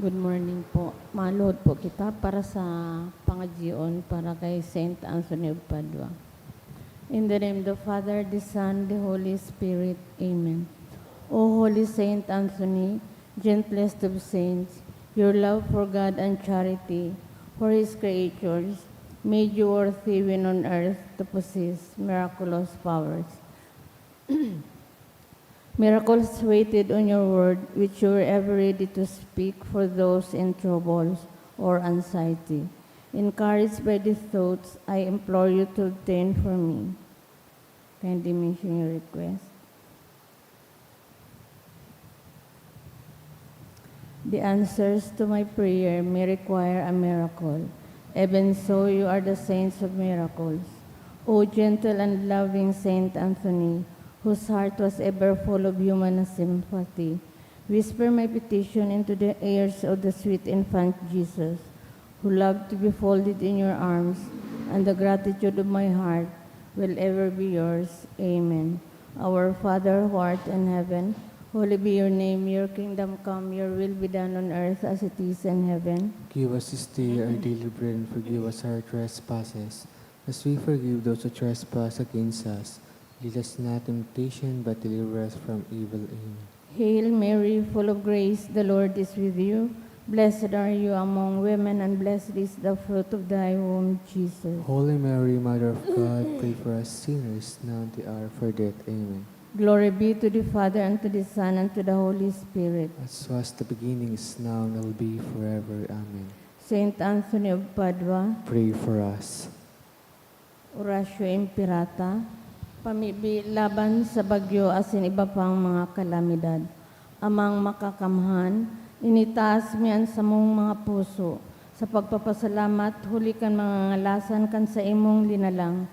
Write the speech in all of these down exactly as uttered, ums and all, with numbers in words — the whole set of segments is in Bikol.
Good morning po. Maluhod po kita para sa pangadyion para kay Saint Anthony of Padua. In the name of the Father, the Son, the Holy Spirit. Amen. O Holy Saint Anthony, gentlest of saints, your love for God and charity for His creatures made you worthy when on earth to possess miraculous powers. Miracles waited on your word, which you were ever ready to speak for those in troubles or anxiety. Encouraged by these thoughts, I implore you to obtain for me. Kindly mention your request. The answers to my prayer may require a miracle. Even so, you are the saints of miracles. O gentle and loving Saint Anthony, whose heart was ever full of human sympathy, whisper my petition into the ears of the sweet infant Jesus, who loved to be folded in your arms, and the gratitude of my heart will ever be yours. Amen. Our Father who art in heaven, holy be your name. Your kingdom come, your will be done on earth as it is in heaven. Give us this day our daily bread, and forgive us our trespasses, as we forgive those who trespass against us. Lead us not into temptation, but deliver us from evil. Amen. Hail Mary, full of grace, the Lord is with you. Blessed are you among women, and blessed is the fruit of thy womb, Jesus. Holy Mary, Mother of God, pray for us sinners, now and at the hour of our death. Amen. Glory be to the Father, and to the Son, and to the Holy Spirit. As was the beginning, is now, and will be forever. Amen. Saint Anthony of Padua, pray for us. Oratio Imperata, pamibi laban sa bagyo asin iba pang mga kalamidad. Amang Makakamhan, initaas mi an samong mga puso sa pagpapasalamat huli kan mga ngalasan kan saimong linalang,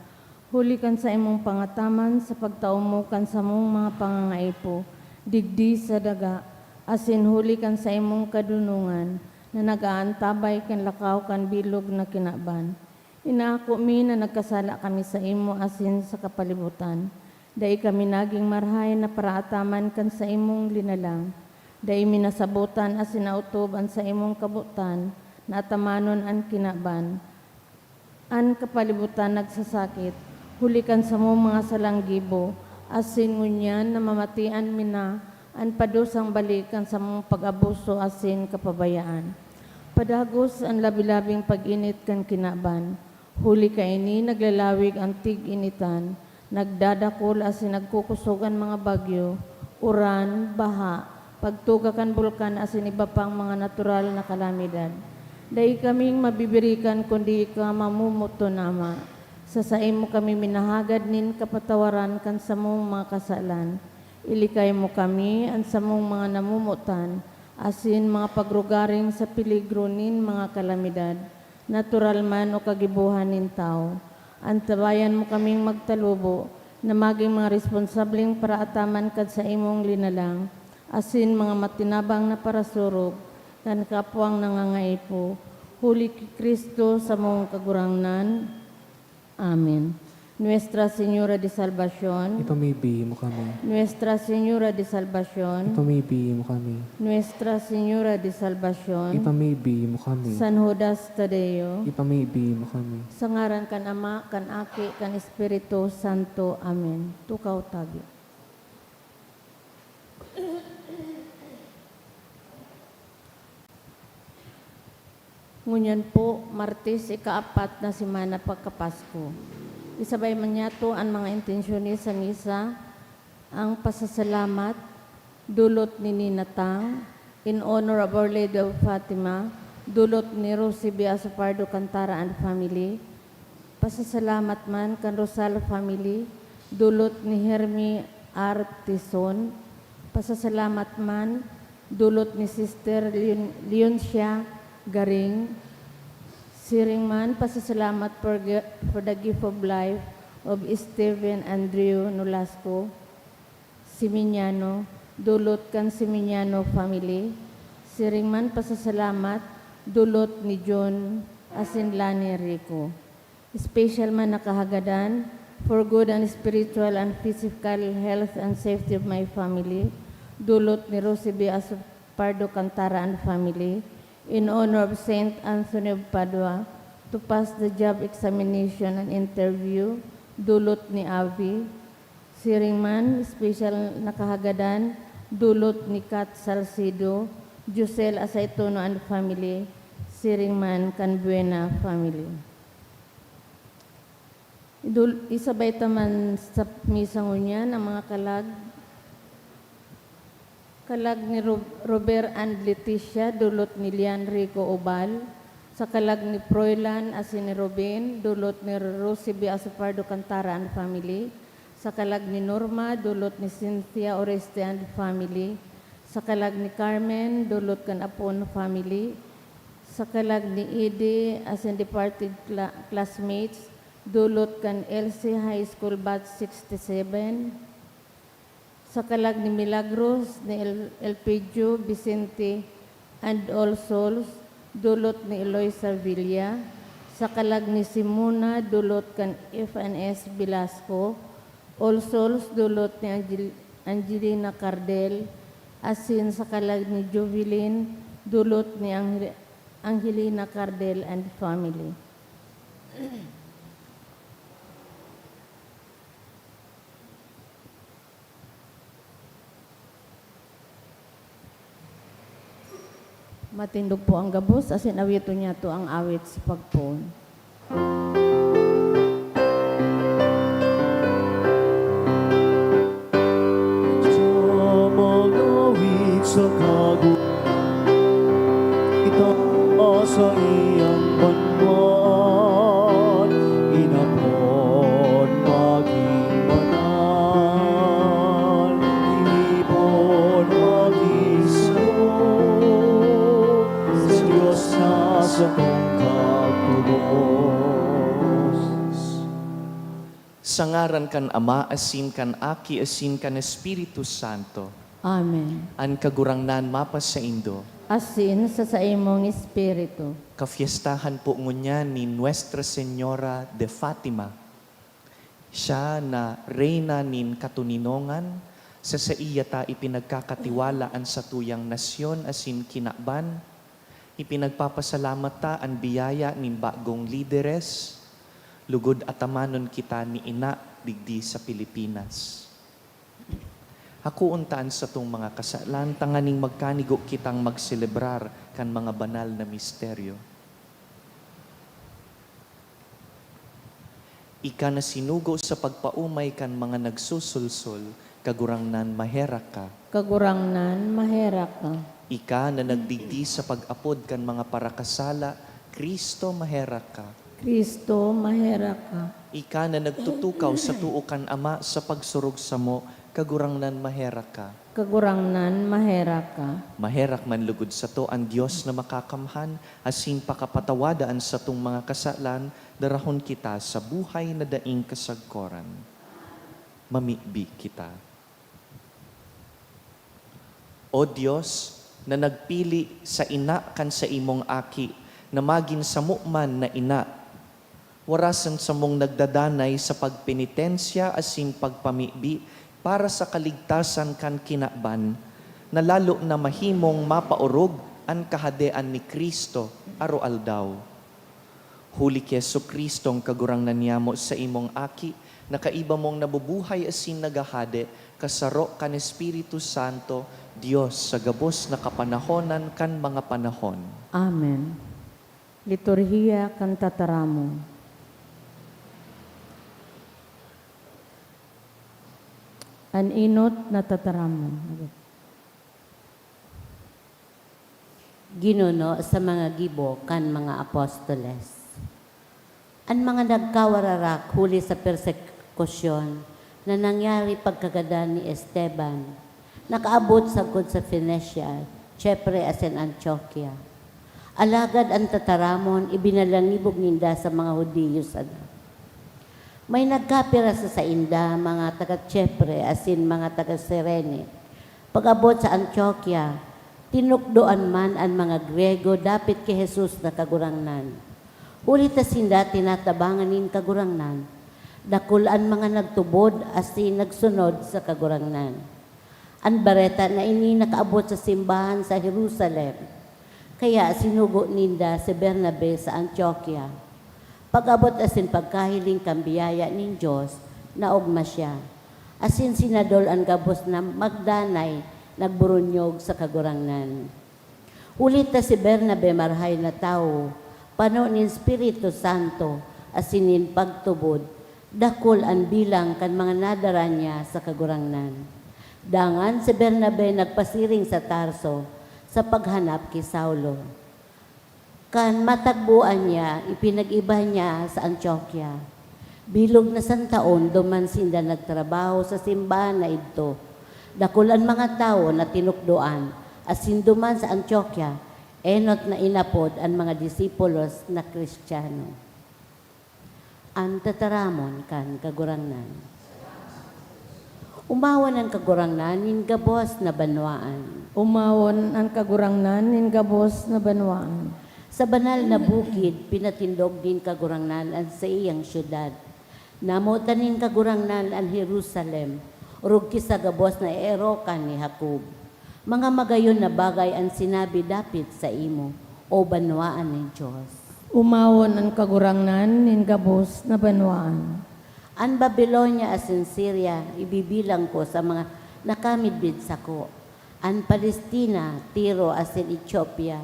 huli kan saimong pangataman sa pagtao mo kan samong mga pangangaipo digdi sa daga, asin huli kan saimong kadonongan na nag-aantabay kan lakaw kan bilog na kinaban. Inaako mi na nagkasala kami saimo asin sa kapalibutan. Dai kami nagin marahay na paraataman kan saimong linalang. Dai mi nasabotan asin naotob an saimong kabotan na atamanon an kinaban. An kapalibutan nagsasakit huli kan samong mga salang gibo, asin ngunyan namamatian mi na an padusang balik kan samong pag-abuso asin kapabayaan. Padagos an labi-labing pag-init kan kinaban. Huli kaini, naglalawig an tig-initan, nagdadakul asin nagkukosog an mga bagyo, uran, baha, pagtuga kan bulkan asin iba pang mga natural na kalamidad. Dai kaming mabibirikan kundi ika mamomoton, Ama. Sa saimo kami minahagad nin kapatawaran kan samong mga kasalan. Ilikay mo kami, an samong mga namomotan, asin mga pagrugaring sa peligro nin mga kalamidad, natural man o kagibohan nin tawo. Antabayan mo kaming magtalubo na magin mga responsableng paraataman kan saimong linalang, asin mga matinabang na parasurog kan kapwang nangangaipo, huli ki Cristo samong Kagurangnan. Amen. Nuestra Señora de Salvacion. Ipamibi mo kami. Nuestra Señora de Salvacion. Ipamibi mo kami. Nuestra Señora de Salvacion. Ipamibi mo kami. San Judas Tadeo. Ipamibi mo kami. Sa ngaran kan Ama, kan Aki, kan Espiritu Santo. Amen. Tukaw tabi. Ngunyan po, Martes, ikaapat na semana pagkapasko. Isabay man niyato an mga intensyones sa misa, ang pasasalamat, dulot ni Nina Tang, in honor of Our Lady of Fatima, dulot ni Rosie B. Asopardo Cantara and family, pasasalamat man kan Rosal family, dulot ni Hermie Artison, pasasalamat man, dulot ni Sister Leon-, Leoncia Garing, siring man, pasasalamat for gi-, for the gift of life of Steven Andrew Nolasco, Siminiano, dulot kan Siminiano family, siring man pasasalamat, dulot ni John asin Lani Rico. Special man na kahagadan, for good and spiritual and physical health and safety of my family, dulot ni Rosie B. Asopardo Cantara and family, In honor of Saint Anthony of Padua, to pass the job examination and interview, dulot ni Avi. Siring man, special na kahagadan, dulot ni Kat Salcedo, Josel Asaitono and family, siring man kan Buena family. Idul-, isabay ta man sa misa ngunyan ang mga kalag. Kalag ni Ro-, Robert and Leticia, dulot ni Lian Rico Obal. Sa kalag ni Froilan asin ni Ruben, dulot ni Rosie B. Asopardo Cantara and family. Sa kalag ni Norma, dulot ni Cynthia Oreste and family. Sa kalag ni Carmen, dulot kan Apon family. Sa kalag ni Ede asin departed cla-, classmates, dulot kan L C High School Batch sixty-seven. Sa kalag ni Milagros, ni El-, Elpidio, Vicente, and All Souls, dulot ni Eloisa Villa. Sa kalag ni Simona, dulot kan F N S Velasco. All Souls, dulot ni Angel-, Angelina Cardel. Asin sa kalag ni Jovelyn, dulot ni Angel-, Angelina Cardel and family. Matindog po ang gabos, asin awiton niyato ang awit sa pagpoon. Sa mga awit sa kagu-, kita sa iyang banwaan, inapod magin banal, inipon magin sarong, sa Dios na satong kagtubos. Sa ngaran kan Ama, asin kan Aki, asin kan Espiritu Santo. Amen. An Kagurangnan mapasaindo. Asin sa saimong espiritu. Kafiestahan po ngunyan ni Nuestra Señora de Fatima. Siya na Reyna nin katoninongan, sa saiya ta ipinagkakatiwala an satuyang nasyon asin kinaban. Ipinagpapasalamat ta an biyaya nin bagong lideres, lugod atamanon kita ni Ina digdi sa Pilipinas. Hakoon ta an satong mga kasalan tanganing magkanigo kitang magselebrar kan mga banal na misteryo. Ika na sinugo sa pagpaomay kan mga nagsusulsol, Kagurangnan, maherak ka. Kagurangnan, maherak ka. Ika na nagdigdi sa pag-apod kan mga parakasala, Cristo, maherak ka. Cristo, maherak ka. Ika na nagtutukaw sa too kan Ama sa pagsurog samo, Kagurangnan, maherak ka. Kagurangnan, maherak ka. Maherak man lugod sato an Dios na makakamhan, asin pakapatawada an satong mga kasalan, darahon kita sa buhay na daing kasagkoran. Mamibi kita. O Dios, na nagpili sa ina kan saimong Aki na magin samo man na ina, warasan samong nagdadanay sa pagpenitensya asin pagpamibi para sa kaligtasan kan kinaban, na lalo na mahimong mapaorog an Kahadean ni Cristo aroaldaw. Huli ki Jesu-Cristong Kagurangnan niyamo, saimong Aki, na kaiba mong nabubuhay asin naghahade, kasaro kan Espiritu Santo, Dios sa gabos na kapanahonan kan mga panahon. Amen. Liturhiya kan Tataramon. An enot na tataramon. Ginuno sa mga gibo kan mga apostoles. An mga nagkawararak huli sa persekusyon na nangyari pagkagadan ni Esteban, nakaabot sagkod sa Fenicia, Chipre asin Antioquia. Alagad an tataramon ibinalangibog ninda sa mga Judio sana. May nagkapira sa sainda, mga taga Chipre asin mga taga Cirene. Pag-abot sa Antioquia, tinukdoan man an mga Griyego dapit ki Jesus na Kagurangnan. Huli ta sinda tinatabangan nin Kagurangnan, dakul an mga nagtubod asin nagsunod sa Kagurangnan. An bareta na ini nakaabot sa simbahan sa Jerusalem. Kaya sinugo ninda si Bernabe sa Antioquia. Pag-abot asin pagkahiling kan biyaya nin Dios, naogma siya, asin sinadol an gabos na magdanay nagburunyog sa Kagurangnan. Huli ta si Bernabe marahay na tawo, pano nin Espiritu Santo asin nin pagtubod, dakul an bilang kan mga nadara niya sa Kagurangnan. Dangan si Bernabe nagpasiring sa Tarso sa paghanap ki Saulo. Kan matagboan niya, ipinag-iba niya sa Antioquia. Bilog na santaon duman sinda nagtrabaho sa simbahan na idto. Dakul an mga tawo na tinukdoan, asin duman sa Antioquia, enot na inapod an mga disipulos na Cristiano. An tataramon kan Kagurangnan. Umawon an Kagurangnan nin gabos na banwaan. Umawon an Kagurangnan nin gabos na banwaan. Sa banal na bukid, pinatindog nin Kagurangnan an saiyang syudad. Namotan nin Kagurangnan an Jerusalem, orog ki sa gabos na eerokan ni Jacob. Mga magayon na bagay an sinabi dapit saimo, O banwaan nin Dios. Umawon an Kagurangnan nin gabos na banwaan. An Babilonia asin Siria ibibilang ko sa mga nakamidbid sako. An Palestina, Tiro asin Etiopia,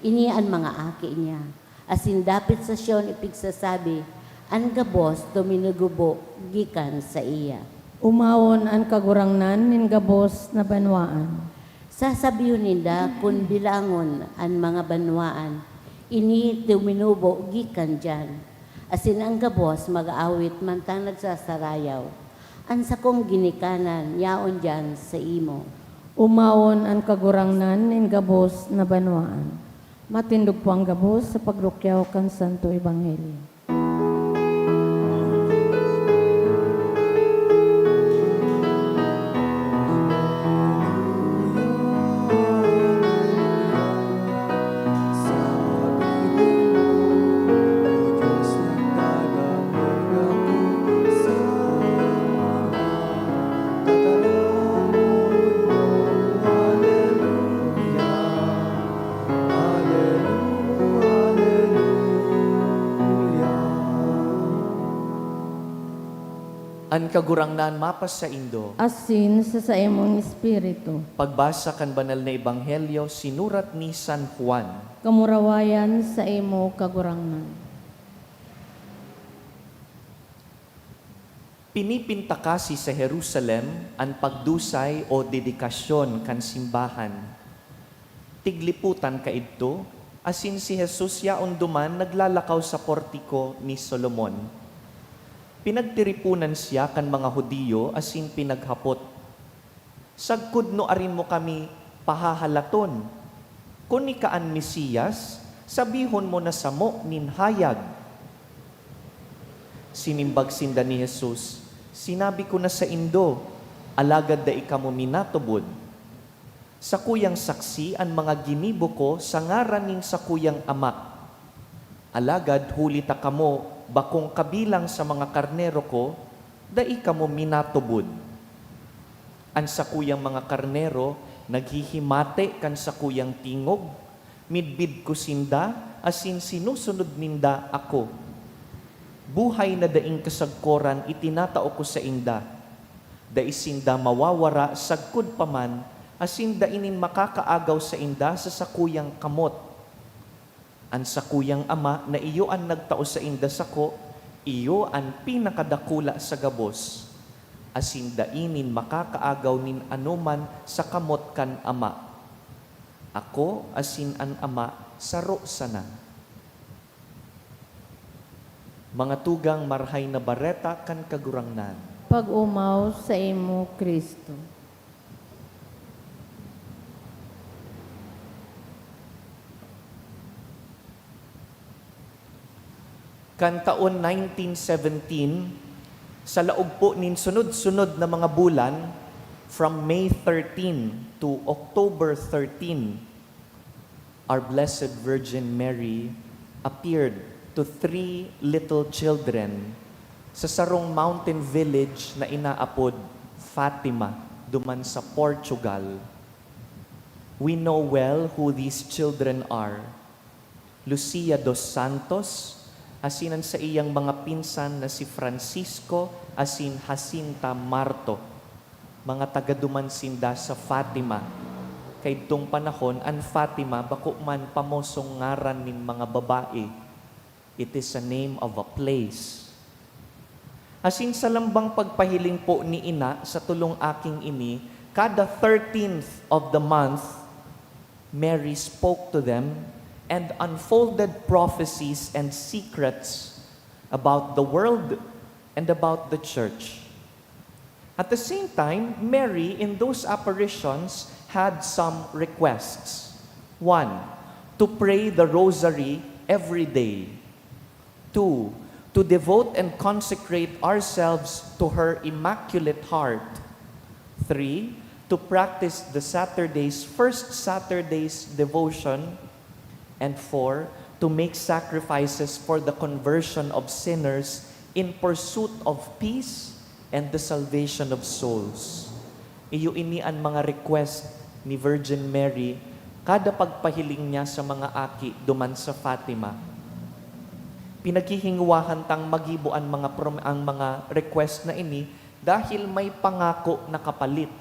ini an mga aki niya. Asin dapit sa Sion ipigsasabi, An gabos tuminugubo gikan saiya. Umawon an Kagurangnan nin gabos na banwaan. Sasabihon ninda kun bilangon an mga banwaan, ini tuminubo gikan diyan, asin an gabos mag-aawit mantang nagsasarayaw. An sakong ginikanan yaon diyan saimo. Umawon an Kagurangnan nin gabos na banwaan. Matindog po an gabos sa pagrukyaw kan Santo Ebanghelyo. An Kagurangnan mapasaindo. Asin sa saimong espiritu. Pagbasa kan Banal na Ebanghelyo sinurat ni San Juan. Kamurawayan saimo, Kagurangnan. Pinipintakasi sa Jerusalem an pagdusay o dedikasyon kan simbahan. Tiglipotan kaidto, asin si Jesus yaon duman naglalakaw sa portiko ni Solomon. Pinagtiriponan siya kan mga Judio asin pinaghapot, "Sagkod nuarin mo kami pahahalaton? Kun ika an Mesias, sabihon mo na samo nin hayag." Sinimbag sinda ni Jesus, "Sinabi ko na saindo, alagad dai kamo minatubod. Sakuyang saksi an mga ginibo ko sa ngaran nin sakuyang Ama. Alagad huli ta kamo bakong kabilang sa mga karnero ko, dai kamo minatubod. An sakuyang mga karnero naghihimate kan sakuyang tingog, midbid ko sinda asin sinusunod ninda ako. Buhay na daing kasagkoran itinatao ko sainda. Dai sinda mawawara sagkod pa man, asin dai nin makakaagaw sainda sa sakuyang kamot. An sakuyang Ama na iyo an nagtao sainda sako, iyo an pinakadakula sa gabos, asin dai nin makakaagaw nin anoman sa kamot kan Ama. Ako asin an Ama saro sana." Mga tugang, Marahay na Bareta kan Kagurangnan. Pag-omaw saimo, Cristo. Kan taon nineteen seventeen, sa laog po nin sunod-sunod na mga bulan, from May thirteen to October thirteen, our Blessed Virgin Mary appeared to three little children sa sarong mountain village na inaapod Fatima, duman sa Portugal. We know well who these children are. Lucia dos Santos, asin an saiyang mga pinsan na si Francisco asin Jacinta Marto. Mga taga duman sinda sa Fatima. Kaidtong panahon, an Fatima bako man pamosong ngaran nin mga babae. It is a name of a place. Asin sa lambang pagpahiling po ni Ina sa tulong aking ini, kada thirteenth of the month, Mary spoke to them and unfolded prophecies and secrets about the world and about the church. At the same time, Mary, in those apparitions, had some requests. One, to pray the rosary every day. Two, to devote and consecrate ourselves to her Immaculate Heart. Three, to practice the Saturday's first Saturday's devotion. And four, to make sacrifices for the conversion of sinners in pursuit of peace and the salvation of souls. Iyo ini an mga request ni Virgin Mary kada pagpahiling niya sa mga aki duman sa Fatima. Pinaghihingwahan tang magibo an mga prom-, ang mga request na ini dahil may pangako na kapalit.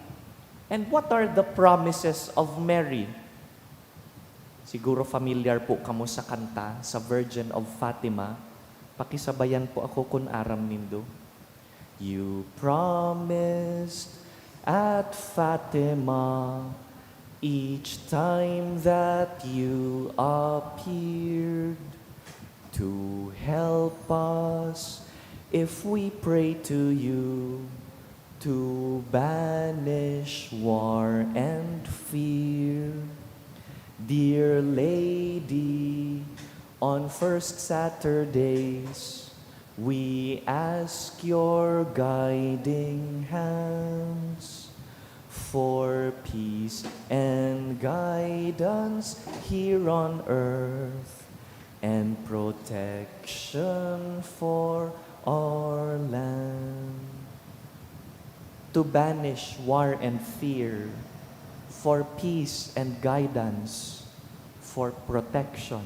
And what are the promises of Mary? Siguro familiar po kamo sa kanta, sa Virgin of Fatima. Pakisabayan po ako kun aram nindo. You promised at Fatima each time that you appeared to help us if we pray to you to banish war and fear. Dear Lady, on first Saturdays, we ask your guiding hands for peace and guidance here on earth and protection for our land. To banish war and fear, for peace and guidance, for protection.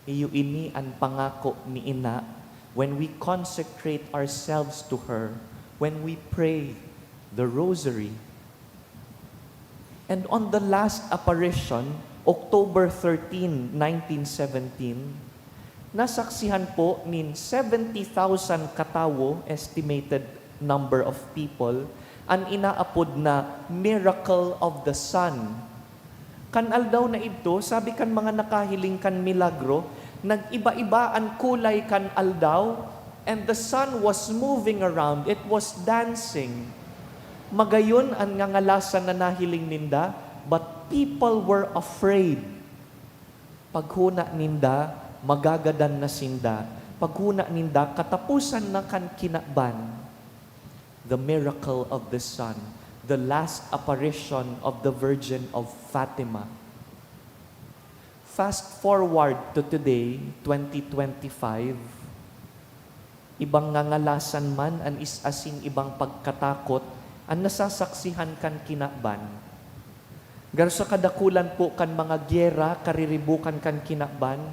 Iyo ini an pangako ni Ina when we consecrate ourselves to her, when we pray the Rosary. And on the last apparition, October thirteen, nineteen seventeen, nasaksihan po nin seventy thousand katawo, estimated number of people, an inaapod na Miracle of the Sun. Kan aldaw na idto, sabi kan mga nakahiling kan milagro, nag-iba-iba an kulay kan aldaw, and the sun was moving around, it was dancing. Magayon an ngangalasan na nahiling ninda, but people were afraid. Paghona ninda, magagadan na sinda. Paghona ninda, kataposan na kan kinaban. The miracle of the sun, the last apparition of the Virgin of Fatima. Fast forward to today, twenty twenty-five, ibang ngangalasan man an is-, asin ibang pagkatakot an nasasaksihan kan kinaban. Garo sa kadakulan po kan mga gyera, kariribukan kan kinaban,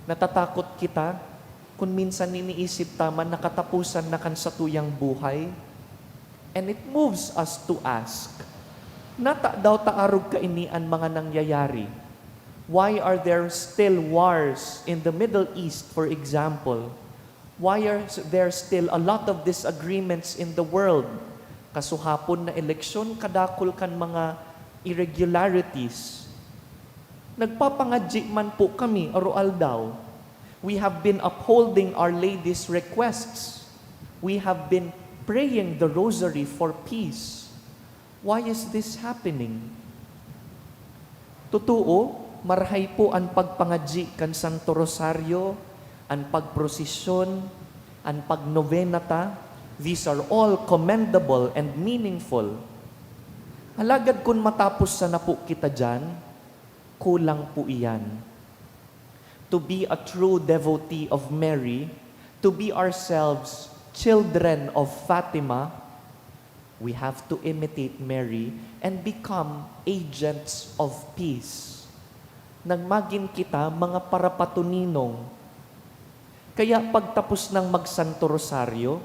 natatakot kita kun minsan iniisip ta man na kataposan na kan satuyang buhay. And it moves us to ask, "Nata daw ta arog kaini an mga nangyayari? Why are there still wars in the Middle East, for example? Why are s-, there still a lot of disagreements in the world? Kasuhapon na eleksyon, kadakul kan mga irregularities." Nagpapangadyi man po kami aroaldaw. We have been upholding Our Lady's requests. We have been praying the rosary for peace. Why is this happening? Totoo, marahay po an pagpangadyi kan Santo Rosario, an pagprosesyon, an pagnovena ta. These are all commendable and meaningful. Alagad kun matapos sana po kita diyan, kulang po iyan. To be a true devotee of Mary, to be ourselves children of Fatima, We have to imitate Mary and become agents of peace. Nang magin kita mga parapatoninong. Kaya pagtapos ng magsanto rosaryo,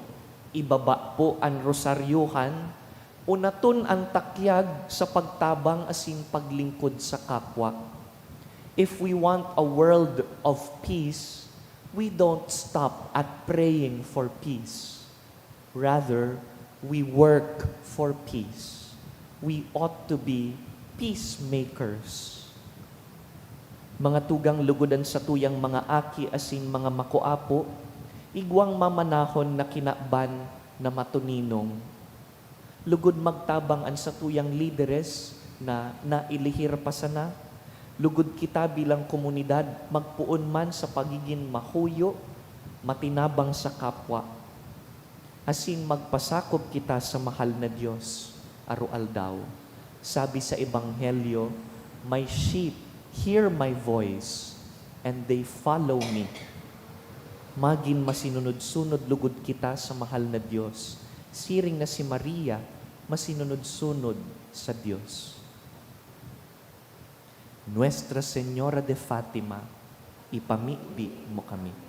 ibaba po an rosaryuhan, unaton an takyag sa pagtabang asin paglingkod sa kapwa. If we want a world of peace, we don't stop at praying for peace. Rather, we work for peace. We ought to be peacemakers. Mga tugang, lugod an satuyang mga aki asin mga makuapo, igwang mamanahon na kinaban na matoninong. Lugod magtabang an satuyang lideres na nailihir pa sana. Lugod kita bilang komunidad magpoon man sa pagigin mahuyo, matinabang sa kapwa. Asin magpasakop kita sa mahal na Dios aroaldaw. Sabi sa Ebanghelyo, "My sheep hear my voice, and they follow me." Magin masinunod-sunod lugod kita sa mahal na Dios, siring na si Maria masinunod-sunod sa Dios. Nuestra Señora de Fatima, ipamibi mo kami.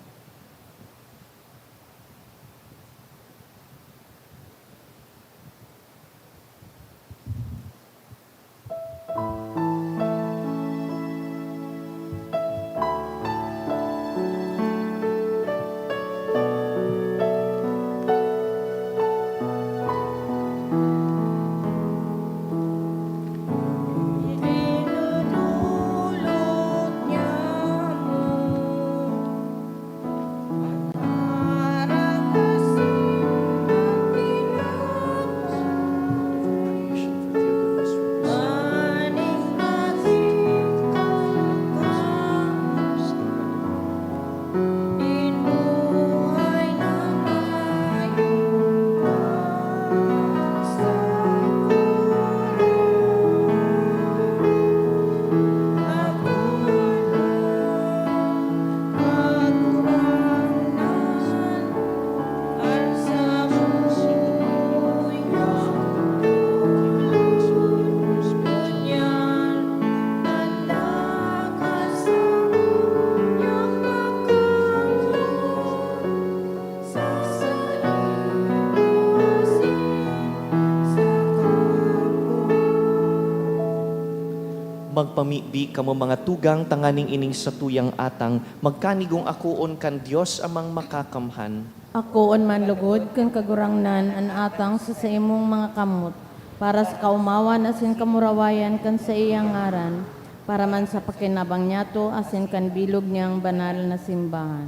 Magpamibi kamo, mga tugang, tanganing ining satuyang atang magkanigong akoon kan Dios Amang Makakamhan. Akoon man lugod kan Kagurangnan an atang sa saimong mga kamot, para sa kaomawan asin kamurawayan kan saiyang ngaran, para man sa pakinabang niyato asin kan bilog niyang banal na simbahan.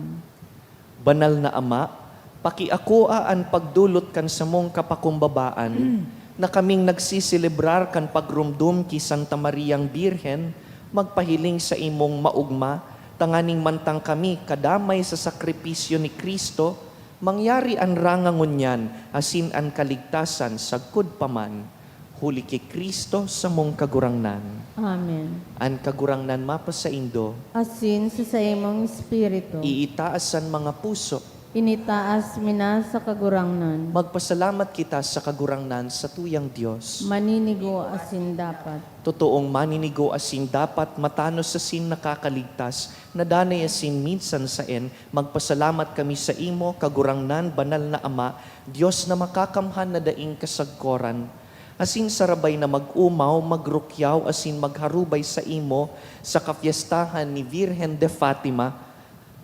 Banal na Ama, pakiakoa an pagdolot kan samong kapakumbabaan na kaming nagseselebrar kan pagromdom ki Santa Mariang Birhen magpahiling saimong maogma, tanganing mantang kami kadamay sa sakripisyo ni Cristo, mangyari an ranga ngunyan asin an kaligtasan sagkod pa man. Huli ki Cristo samong Kagurangnan. Amen. An Kagurangnan mapasaindo. Asin sa saimong espiritu. Iitaas an mga puso. Initaas mi na sa Kagurangnan. Magpasalamat kita sa Kagurangnan, satuyang Dios. Maninigo asin dapat. Totoong maninigo asin dapat, matanos asin nakakaligtas, na danay asin minsan saen, magpasalamat kami saimo, Kagurangnan, Banal na Ama, Dios na makakamhan na daing kasagkoran. Asin sarabay na mag-omaw, magrukyaw, asin magharubay saimo sa kapyestahan ni Virgen de Fatima,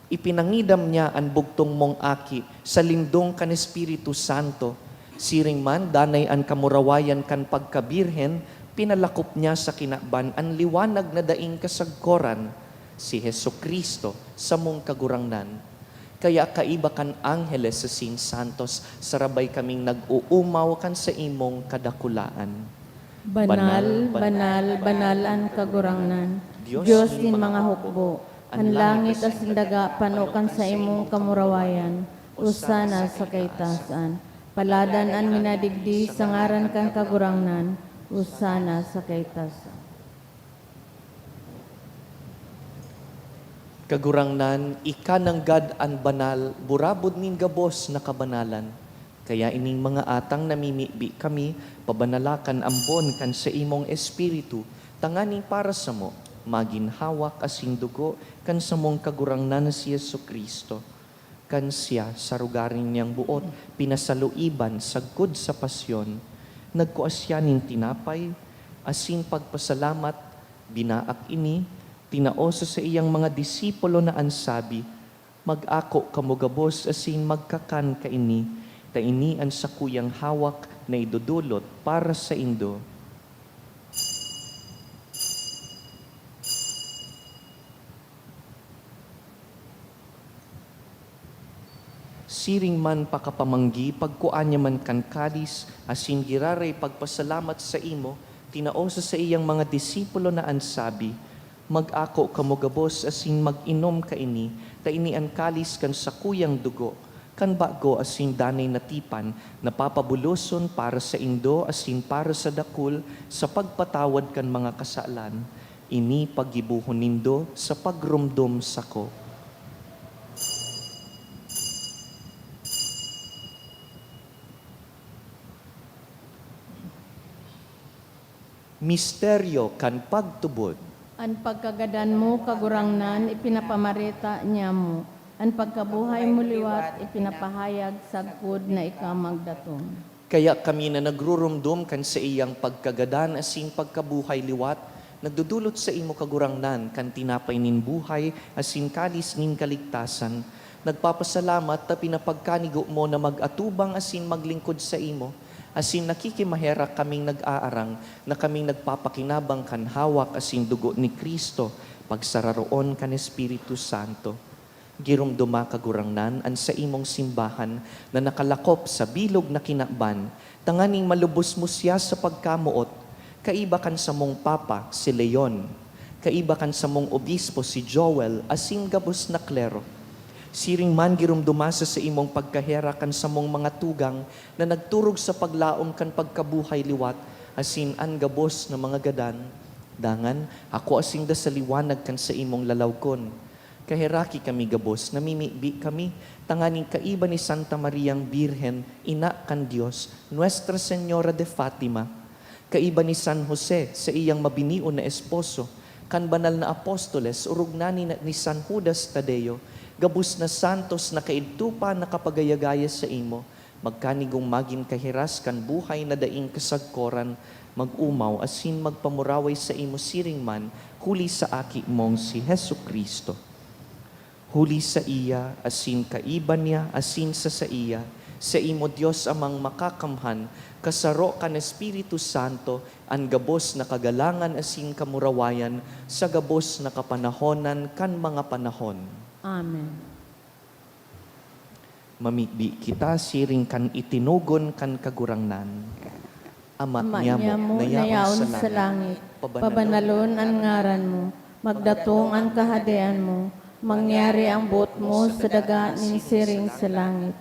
ipinangidam niya an bugtong mong aki sa lindong kan Espiritu Santo. Siring man, danay an kamurawayan kan pagkabirhen, pinalakop niya sa kinaban an liwanag na daing kasagkoran, si Jesu-Cristo, samong Kagurangnan. Kaya kaiba kan angheles asin santos, sarabay kaming nag-oomaw kan saimong kadakulaan. Banal, banal, banal an Kagurangnan, Dios nin mga hukbo. An langit asin daga pano kan saimong kamurawayan. Osana sa kaitasan. Paladan an minadigdi sa ngaran kan Kagurangnan. Osana sa kaitasan. Kagurangnan, ika nanggad an banal, burabod nin gabos na kabanalan. Kaya ining mga atang namimibi kami, pabanala kan ambon kan saimong Espiritu, tanganing para samo, magin hawak asin dugo kan samong Kagurangnan na si Jesu-Cristo. Kan siya, sa rogaring niyang boot, pinasaluiban sagkod sa pasyon, nagkua siya nin tinapay, asin pagpasalamat, binaak ini, tinao sa saiyang mga disipulo na an sabi, "Mag-ako kamo gabos asin magkakan kaini, ta ini an sakuyang hawak na idodolot para saindo." Siring man pakapamanggi, pagkua niya man kan kalis, asin giraray pagpasalamat saimo, tinao sa saiyang mga disipulo na an sabi, "Mag-ako kamo gabos asin mag-inom kaini, ta ini an kalis kan sakuyang dugo, kan bago asin danay na tipan, na papabuloson para saindo asin para sa dakul sa pagpatawad kan mga kasalan. Ini paggibohon nindo sa pagromdom sako." Misteryo kan pagtubod. An pagkagadan mo, Kagurangnan, ipinapamareta niamo. An pagkabuhay mo liwat, ipinapahayag sagkod na ika magdatong. Kaya kami na nagruromdom kan saiyang pagkagadan asin pagkabuhay liwat, nagdodolot saimo, Kagurangnan, kan tinapay nin buhay asin kalis nin kaligtasan. Nagpapasalamat ta pinapagkanigo mo na mag-atubang asin maglingkod saimo, asin nakikimaherak kaming nag-aarang na kaming nagpapakinabang kan hawak asin dugo ni Cristo, pagsararoon kan Espiritu Santo. Giromdoma, Kagurangnan, an saimong simbahan na nakalakop sa bilog na kinaban, tanganing malubos mo siya sa pagkamoot, kaiba kan samong Papa, si Leon, kaiba kan samong Obispo, si Joel, asin gabos na klero. Siring man giromdoma sa saimong pagkaherak kan samong mga tugang na nagturog sa paglaom kan pagkabuhay liwat, asin an gabos na mga gadan. Dangan, ako asin da sa liwanag kan saimong lalawgon. Kaheraki kami gabos, namimibi kami, tanganing kaiba ni Santa Mariang Birhen, Ina kan Dios, Nuestra Señora de Fatima, kaiba ni San Jose, saiyang mabinion na esposo, kan banal na apostoles, orog na ni, ni San Judas Tadeo, gabos na santos na kaidto pa nakapagayagaya saimo, magkanigong magin kahiras kan buhay na daing kasagkoran, mag-omaw asin magpamuraway saimo siring man huli sa Aki mong si Jesu-Cristo. Huli saiya, asin kaiba niya, asin sa saiya, saimo Dios Amang Makakamhan, kasaro kan Espiritu Santo, an gabos na kagalangan asin kamurawayan sa gabos na kapanahonan kan mga panahon. Amen. Mamibi kita siring kan itinugon kan Kagurangnan. Ama Ama niamo, niamo na na yaon yaon sa sa langit, langit, pabanalon pabanalon an ngaran mo, magdatong an kahadean mo, mangyari ang boot mo sa daga nin siring sa langit.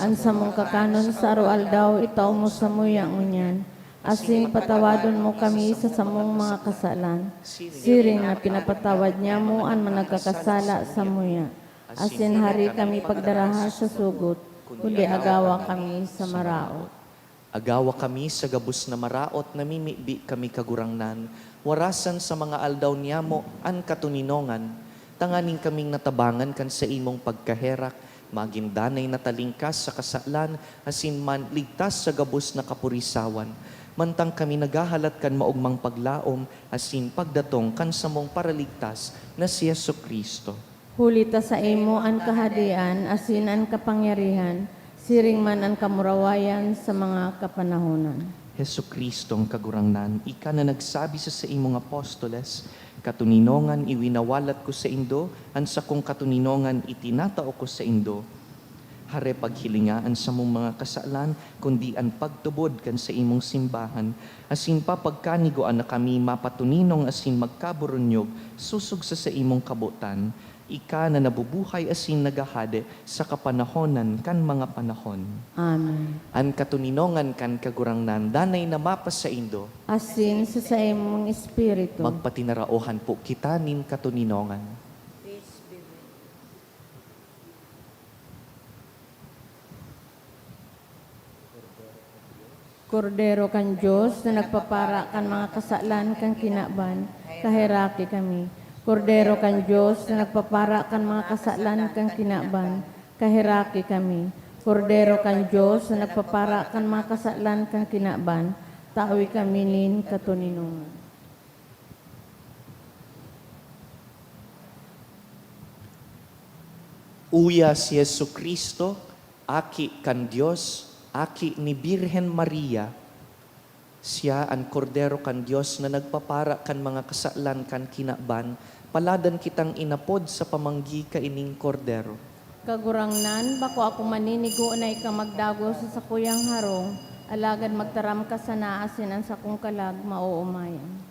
An samong kakanon sa aroaldaw itao mo samuya ngunyan, asin patawadon mo kami sa samong mga kasalan, siring na pinapatawad niamo an mga nagkakasala samuya. Asin hari kami pagdaraha sa sugot, kundi agawa kami sa maraot. Agawa kami sa gabos na maraot, namimibi kami, Kagurangnan, warasan sa mga aldaw niyamo an katoninongan, tanganing kaming natabangan kan saimong pagkaherak, magin danay na talingkas sa kasalan, asin man ligtas sa gabos na kapurisawan, mantang kami naghahalat kan maogmang paglaom asin pagdatong kan samong Paraligtas na si Jesu-Cristo. Huli ta saimo an kahadean asin an kapangyarihan, siring man an kamurawayan sa mga kapanahonan. Jesu-Cristong Kagurangnan, ika na nagsabi sa saimong apostoles, "Katoninongan iwinawalat ko saindo, an sakong katoninongan itinatao ko saindo." Hare paghilinga an samong mga kasalan, kundi an pagtubod kan saimong simbahan, asin papagkanigoan na kami mapatoninong asin magkaburunyog sosog sa saimong kabotan, ika na nabubuhay asin naghahade sa kapanahonan kan mga panahon. Amen. An katoninongan kan Kagurangnan danay na mapasaindo. Asin sa saimong espiritu. Magpatinaraohan po kita nin katoninongan. Peace be with you. Kordero kan Dios na nagpapara kan mga kasalan kan kinaban, kaheraki kami. Kordero kan Dios na nagpapara kan mga kasalan kan kinaban, kaheraki kami. Kordero kan Dios na nagpapara kan mga kasalan kan kinaban, tawi kami nin katoninongan. Uya si Jesu-Cristo, Aki kan Dios, Aki ni Birhen Maria. Siya an Kordero kan Dios na nagpapara kan mga kasalan kan kinaban. Paladan kitang inapod sa pamanggi kaining Kordero. Kagurangnan, bako ako maninigo na ika magdagos sa sakuyang harong, alagad magtaram ka sana asin an sakong kalag maoomayan.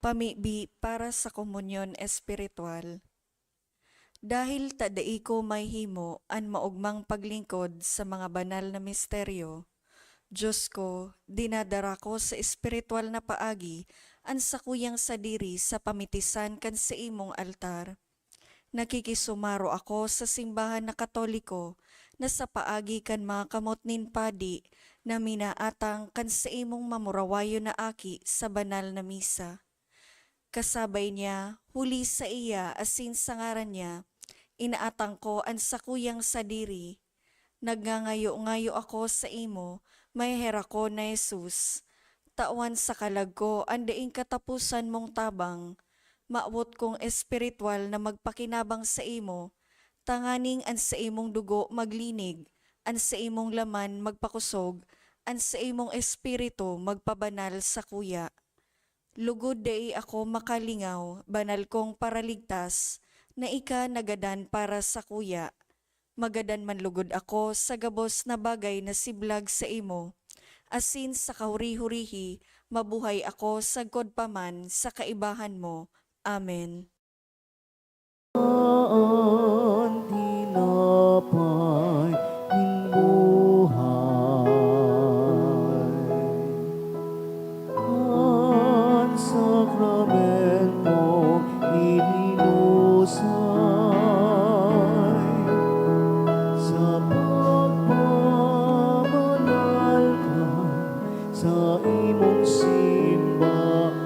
Pamibi para sa komunyon espiritual. Dahil ta dai ko mahihimo an maogmang paglingkod sa mga banal na misteryo, Diyos ko, dinadara ko sa espiritual na paagi an sakuyang sadiri sa pamitisan kan saimong altar. Nakikisumaro ako sa simbahan na Katoliko na sa paagi kan mga kamot nin padi na minaatang kan saimong mamurawayon na aki sa banal na misa. Kasabay niya, huli saiya asin sa ngaran niya, inaatang ko an sakuyang sadiri. Nagngangayo-ngayo ako saimo, maheherakon na Jesus. Tawan sa kalag ko an daing kataposan mong tabang. Mawot kong espiritual na magpakinabang saimo, tanganing an saimong dugo maglinig, an saimong laman magpakosog, an saimong espiritu magpabanal sakuya. Lugod dai ako makalingaw, banal kong Paraligtas, na ika nagadan para sakuya. Magadan man lugod ako sa gabos na bagay na siblag saimo, asin sa kahuri-hurihi mabuhay ako sagkod pa man sa kaibahan mo. Amen. An tinapay nin buhay. An sakramentong ininusay sa pagpabanal kan saimong simbahan.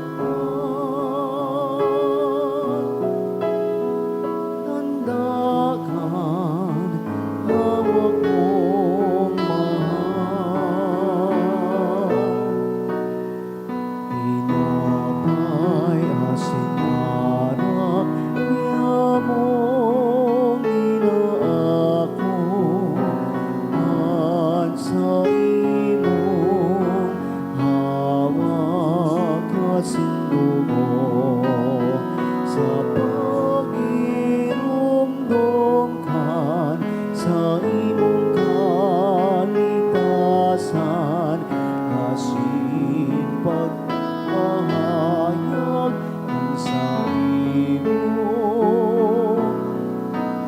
Tanda kan hawak mong mahal. Tinapay asin arak, kaya mong inaako an saimong hawak asin dugo sa pagiromdom kan saimong kaligtasan asin pagpahayag kan saimong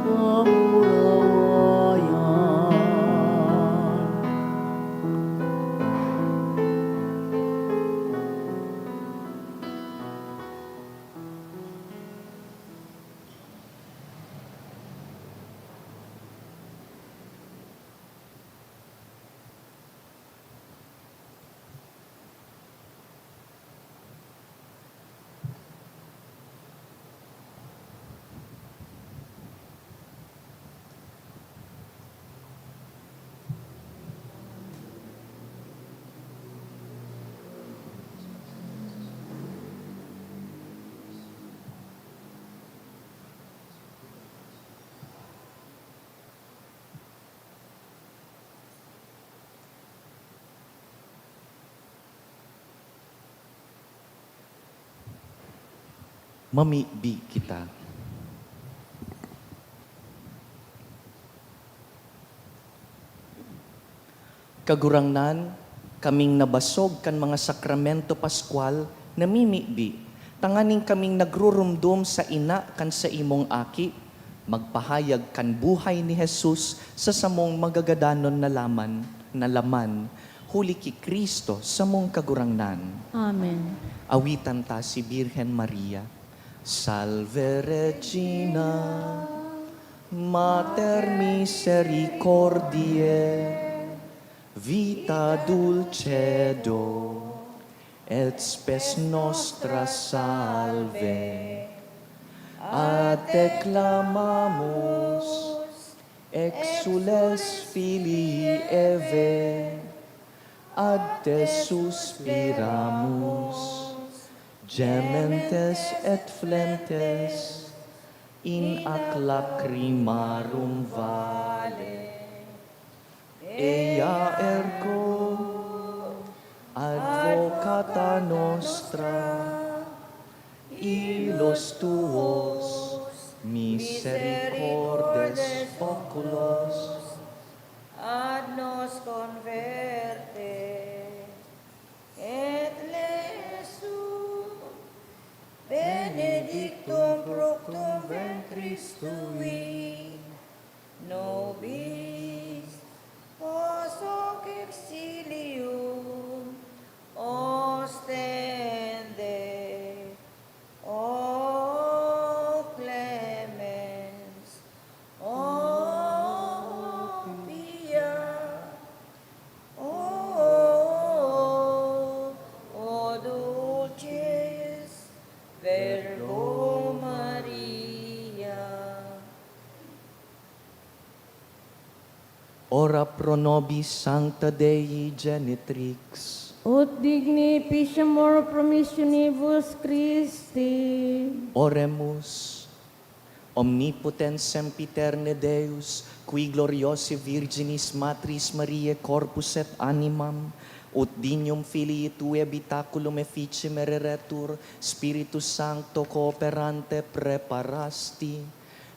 kamurawayan. Mamibi kita. Kagurangnan, kaming nabasog kan mga sakramento paskwal namimibi, tanganing kaming nagrurumdom sa ina kan saimong Aki, magpahayag kan buhay ni Jesus sa samong magagadanon na laman, na laman. Huli ki Cristo, samong Kagurangnan. Amen. Awitan ta si Birhen Maria. Salve Regina, Mater misericordiae, vita dulcedo, et spes nostra salve. A te clamamus, exsules filii Evae, ad te suspiramus, gementes et flentes in ac lacrimarum vale. Ea ergo advocata nostra, illos tuos misericordes oculos, ad nos converte, et Iesus benedictum fructum ventris tui. Nobis post hoc exilium ostende, O clemens, O pia, O, O dulcis Virgo Maria. Ora pro nobis Sancta Dei Genitrix. Ut digni efficiamur promissionibus Christi. Oremus. Omnipotens sempiterne Deus, qui gloriosae Virginis Matris Mariae corpus et animam, ut dignum Filii Tuae habitaculum effici mereretur, Spiritus Sancto cooperante preparasti,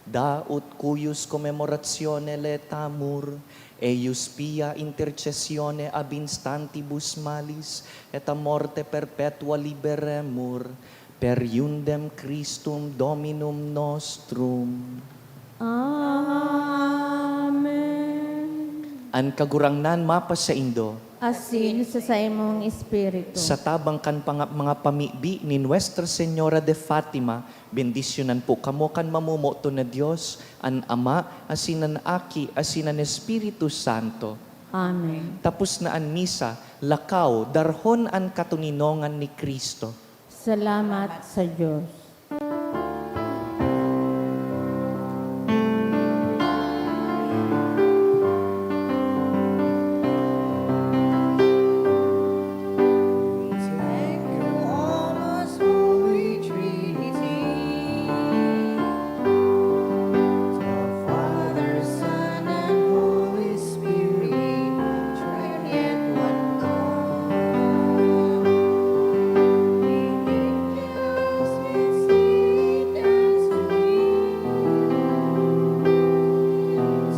da ut cuius commemoratione laetamur, eius pia intercessione ab instantibus malis et a morte perpetua liberemur, per iundem Christum Dominum nostrum. Amen. An Kagurangnan mapasaindo. Asin sa saimong espiritu. Sa tabang kan panga-, mga pamibi ni Nuestra Señora de Fatima, bendisyonan po kamo kan mamomoton na Dios, an Ama, asin an Aki, asin an Espiritu Santo. Amen. Tapos na an misa, lakaw, darhon an katoninongan ni Cristo. Salamat sa Diyos. Thank you, O most holy Trinity, the Father, Son, and Holy Spirit, triune one God. We give thanks with sweet and sweet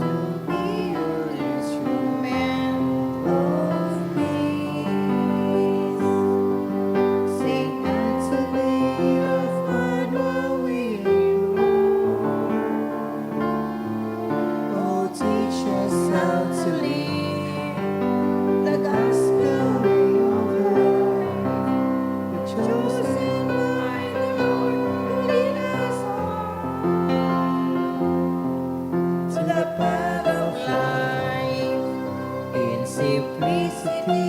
to be an instrument of peace. Saint Anthony of Padua, we implore, oh, teach us how to live the gospel way of life, chosen by the Lord, who lead us on to the path of life in simplicity